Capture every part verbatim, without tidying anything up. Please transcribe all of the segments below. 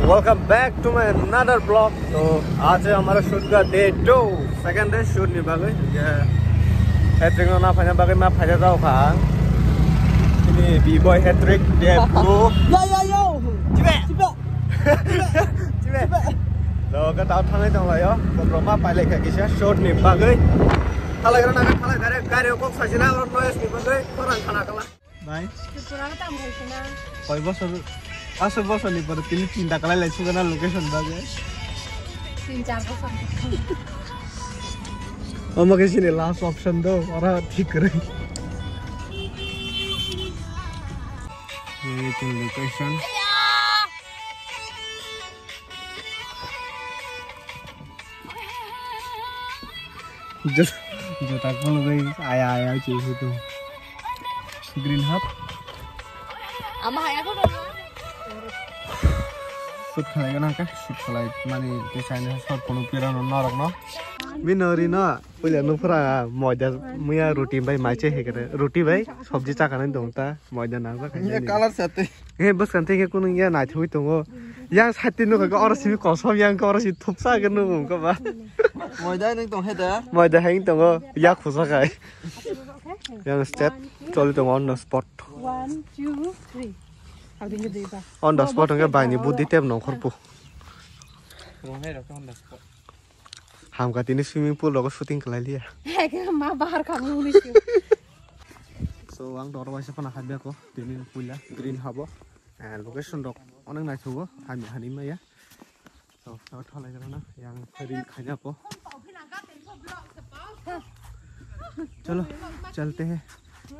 Welcome back to my another vlog. So, आज है हमारा shoot का day two, second day shoot ni bagwi. Hattrick no na phaina bagwi ma phaina jao kha. Ini B-boy Hattrick day two. Yo, yo, yo. Chibe. Chibe. Chibe. So, ka tao thangai tong layo. Ko broma pai lai kha kisa shoot ni bagwi. Thalai ro na ka thalai direct gari kok sajina ro noise ni bagwi. Korang khana kala. Bhai. Tripura no tam khai sina. Koi bosor, aswk bosor ni pore tini chinta kalai lai sugana location bagwi. Tin char bosor. Omo khe chini last option do, ora thik kwrwi. Ei chini location. Jot-, jota khulugwi aya aya chwi photo. Green half. Ama haya ko. Shoot khalai gana ka, shoot khalai mani ke saini short kono pira no norok no. Minori no, puila no phura moida muya roti bai mai che hekre. Roti bai sabji chakana dong ta. Moida nang jak hai. Color sate. He bwskang tei khe kunu ya naithogwi tongo. Yang sati nukha khe oro simi kosom yang khe oro si thupsa khe nugo wngkha ba. Moida nung tong he da. Moida hai tongo ya khusa khai. Yang step choli tongo on the spot. One, two, three. On the spot hwnkhe baini budi tep nongkhor pu. Hamka tini swimming pool rogo shooting khlai liya. Ekhe ma bahar khamung ni shu. So ang dor waisa phana habya ko tini puila green habo. Eh, location rok onek naithogo, hamya hani maya. So tao thalai jana yang reel khaina po. Chalo, chalte hai.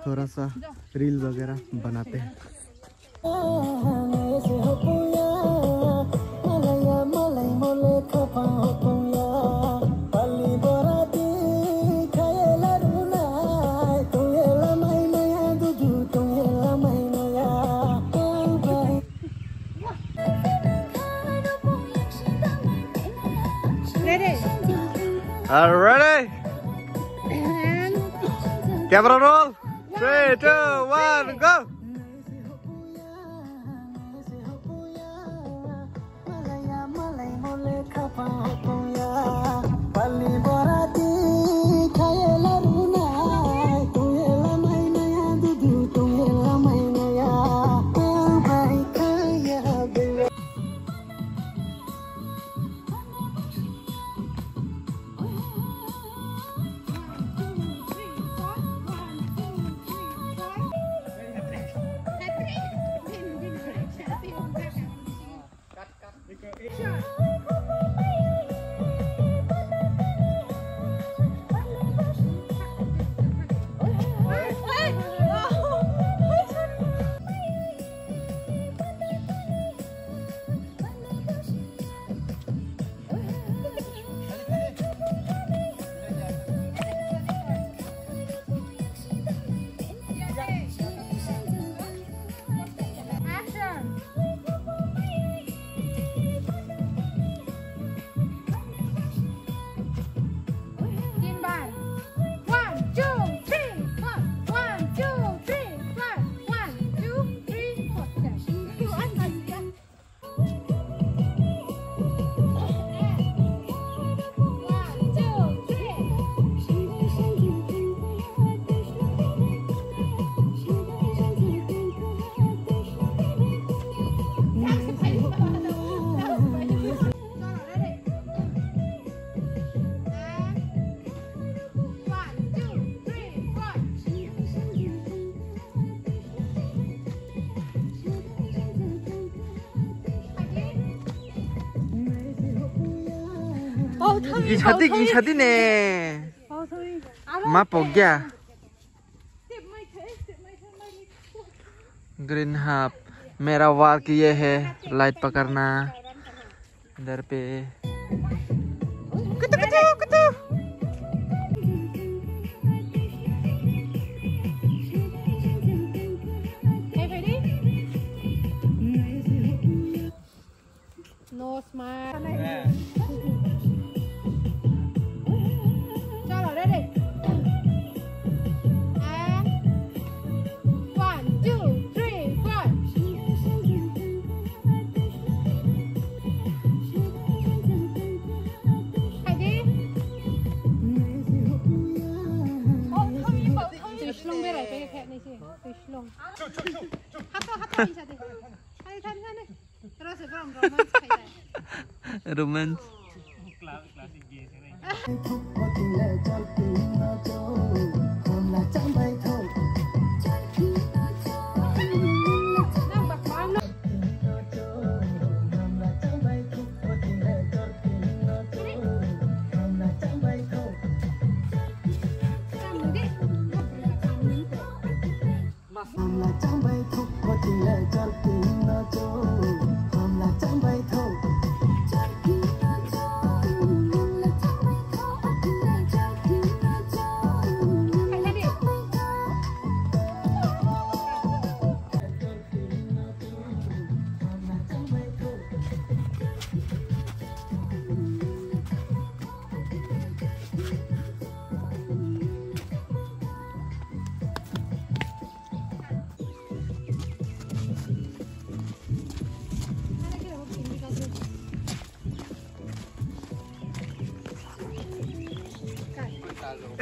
Thora sa reel wagera banate hai. Ready? Are you ready? And camera roll. Three, two, one, go. Action! Timbar. One, two, three, four. One, two, three, four. One, two, three, four. Ginsati, ginsati ne. Ma pogya. Green half, मेरा वर्क ये है, लाइट पकड़ना, इधर पे। कुतु, कुतु, कुतु। No smile. Chalo, ready? And one, two, three, four. Berai pai khe nai se, twi slong. Hato, hato, hinsa de. Hai, thani, thani. Rose, borom, romance khai dai. Romance.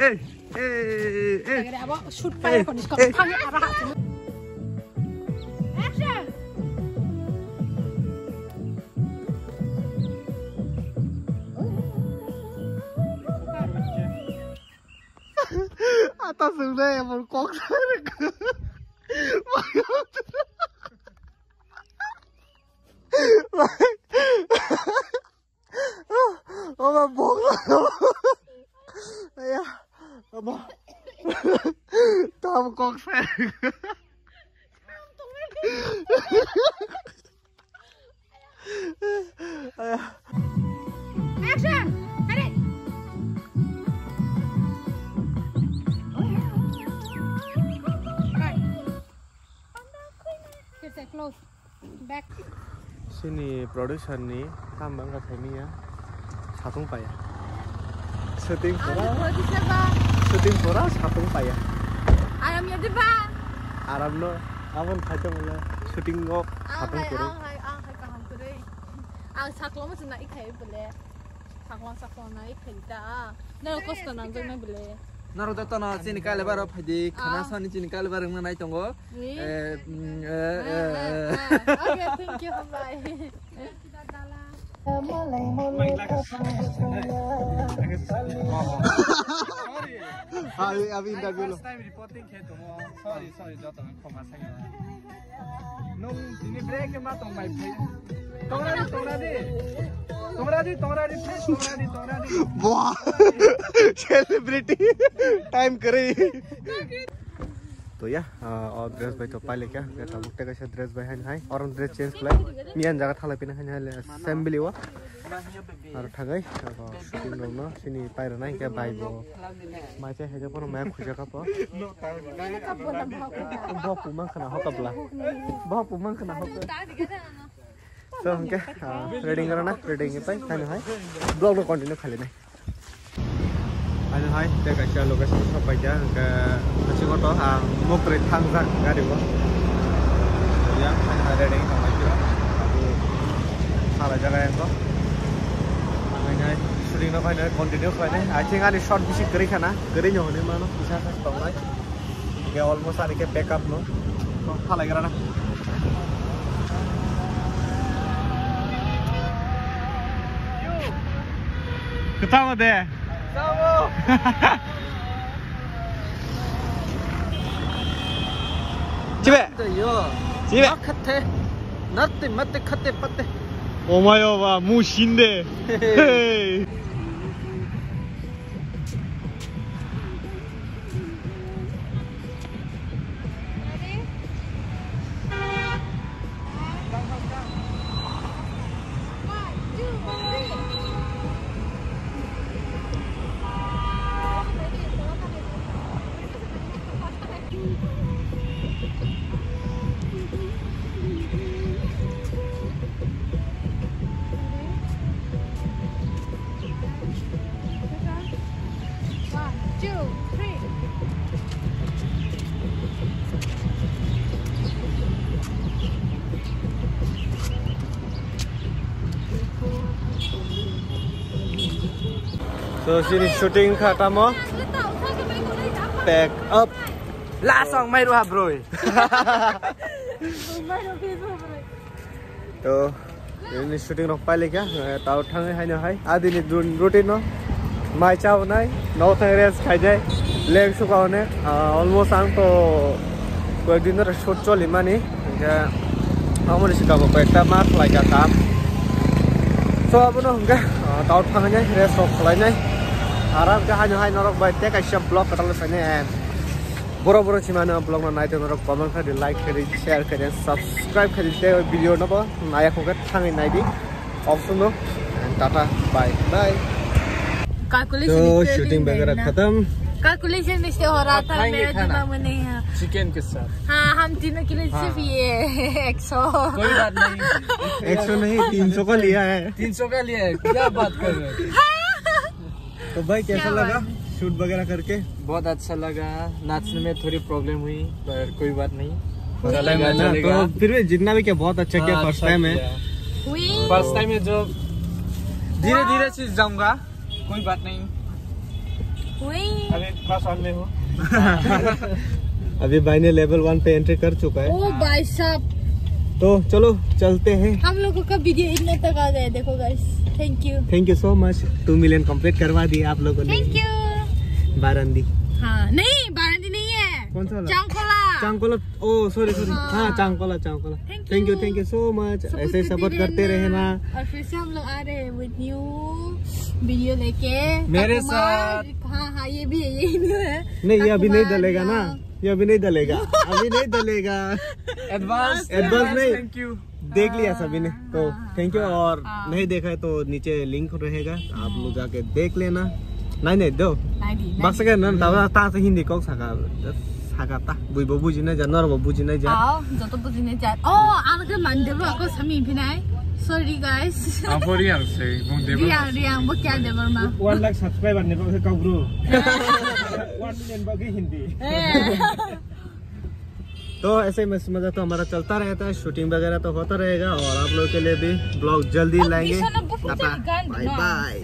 Hey, hey, hey. Abo shoot fire koni skot. Action. Ata sung dai, emon kok. Oba bok. Ya, oba. Tam kok sa. Action! Ready! Right. Here's a close. Back. Sini producer ni kam bangka thaimiya. Satung paya. Shooting pura. Producer ba. Shooting pura satung paya. Aram ya diba? Aram no. Abon khaito mula shooting o satung pura. Ang hai, ang hai kaham kwrwi. Ang saklo mo sina ikhai bole. Saklo saklo na ikhai ta. Na kosto nang jong na bole. Naro da tona chini kale baro phaidi khana sani chini kale baro nang nai tongo. Eh, mm, eh, eh, eh. Okay, thank you. Bye. Abi, abi interview lo. First time reporting khe tongo. Sorry, sorry, joto khoma sai. Nung tini break ma tong bai phai. Tongradi, tongradi. Tongradi, tongradi, please, tongradi, tongradi. Wah. Celebrity. Time kare. To ya, ah, o dress bai to pailekha, ke tabuk tei kaisa dress bai haino hai, orom dress change khlai, miyan jaga thalai pina haino hai le assembly o, aro thagai, aro shooting rok no sini pairwnai hwnkhe bai bo, mai chai hai phano maya khujak kha po, bo pumang khna hokabla, bo pumang khna hokabla. So, hwnkhe, ah, ready wngkha na, ready wngwi pai, haino hai vlog no continue khalinai. Haino hai, tei kaisa location sok paikha, hwnkhe bisingo to ang muktrwi thangjak gari bo. Ya, haino hai ready wngwi tonglaikha. Salaijak ayang ko. Haino hai shooting no haino continue khlainai. I think ani shot bisi kwrwi khana, kwrwi no hinwi mano, kisa khe tongnai. Ke almost ani ke pack up no. To phalai gra na. Kwtamo de. Chibe. Yo. Chibe. Khate. Natte matte khate patte. Omayo ba mu shinde. Hey. One, two, three. So, sini shooting kha tamo. Pack up. Last song mai ruha broi. To ini shooting rok pailika, tau thangwi haino hai adini routine no mai chawnai, no thang rest khainai, leng suka onek. Almost ang to koyek din dhore shoot choli mani, hingke amoni sika bo koyekta ma khlaika kam. So abono hingke tau thangnai, rest rok khlainai, aram ke haino hai norok bai tei kaisa vlog kwtal sanai. Boro boro chimano vlog no naitwi norok comment khai di, like khai di, share khai di, subscribe khai di, tei video no bo naya khokhe thangwi nai di. Option no. And tata, bye bye. Calculation तो shooting वगैरह खत्म। Calculation से हो रहा था, मेरा दिमाग में नहीं है। चिकन के साथ। हाँ, हम तीनों के लिए सिर्फ ये एक सौ। कोई बात नहीं। एक सौ नहीं, तीन सौ का लिया है। तीन सौ का लिया है, क्या बात कर रहे हो? तो भाई, कैसा लगा शूट वगैरह करके? बहुत अच्छा लगा। नाचने में थोड़ी प्रॉब्लम हुई, पर कोई बात नहीं। फर्स्ट टाइम है ना, तो फिर भी जितना भी किया, बहुत अच्छा किया। फर्स्ट टाइम है। फर्स्ट टाइम है, जो धीरे धीरे सीख जाऊंगा, कोई बात नहीं। अभी क्लास वन में हूँ। अभी भाई ने लेवल वन पे एंट्री कर चुका है। ओ भाई साहब। तो चलो, चलते हैं। हम लोगों का वीडियो इतना तक आ गया, देखो guys. Thank you. Thank you so much, two million complete करवा दिए आप लोगों ने। Thank you. बारंदी। हाँ, नहीं, बारंदी नहीं है। कौन सा वाला? चांगकोला। चांगकोला। ओ सॉरी सॉरी। हाँ। हाँ, चांगकोला, चांगकोला। Thank you. Thank you, thank you so much। ऐसे ही सपोर्ट करते रहना। और फिर से हम लोग आ रहे हैं विद न्यू वीडियो लेके। मेरे साथ। हाँ हाँ, ये भी है, ये न्यू है। नहीं, ये अभी नहीं डलेगा ना। ये अभी नहीं डलेगा, अभी नहीं डलेगा। एडवांस। एडवांस नहीं। Thank you. देख लिया सभी ने, तो थैंक यू। और नहीं देखा है तो नीचे लिंक रहेगा, आप लोग जाके देख लेना। नहीं नहीं दो। नहीं दी, नहीं। बस के ना, दादा ता से हिंदी कौन साका, साका ता, बुई बो बुझी नहीं जा, नर बो बुझी नहीं जा। आओ, जो तो बुझी नहीं जा। ओ, आन के मान देबो, ako sami binai। Sorry guys। Ang po Riang se, bung Debor. Riang, Riang, bo kya Debor ma? One lakh subscriber ni bagwi kok bro. One million bagwi Hindi. तो ऐसे ही मस्त मजा तो हमारा चलता रहता है, शूटिंग वगैरह तो होता रहेगा और आप लोगों के लिए भी ब्लॉग जल्दी लाएंगे। Tata, bye bye।